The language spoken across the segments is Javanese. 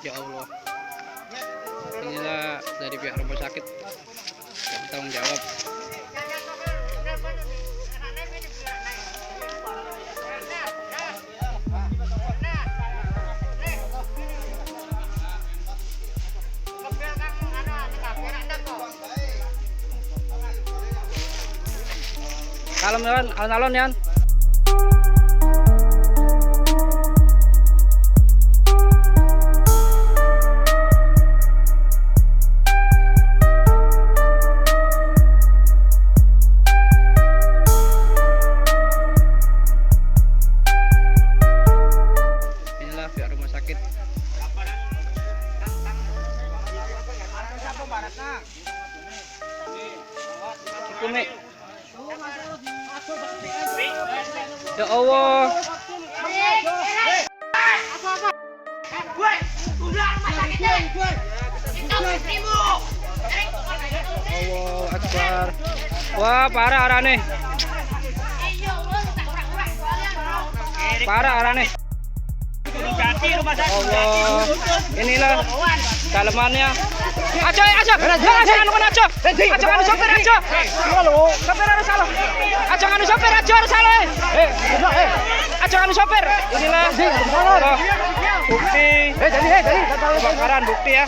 Ya Allah. Inilah dari pihak rumah sakit yang bertanggung jawab. Kalem Yan, alon-alon Yan. Inilah pihak rumah sakit. Iku Mek. Ya Allah. Allah Akbar. Wah, parah arane. Parah arane. Allah. Inilah dalemannya. Aja, aja. Aja anu kan aja. Aja anu sopir aja. Sopir harus salah. Aja anu sopir aja harus salah. Aja anu sopir. Inilah bukti. Kebakaran bukti ya.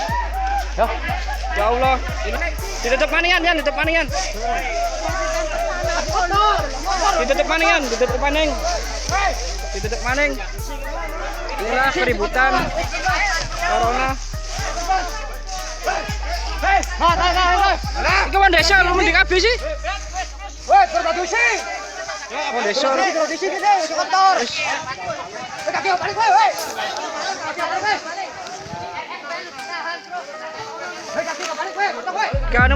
Ya Allah. Ini ditutup maningan ya, ditutup maningan. Ditutup maningan, ditutup maning. Ditutup maning. Inilah keributan corona. Iki wong desa lu mending kabeh sih. Woi, produksi. Wong desa. Produksi kene wis kotor. Woi, kaki balik kowe, woi. Kaki balik kowe. Woi, kaki balik kowe, kotor kowe. Gak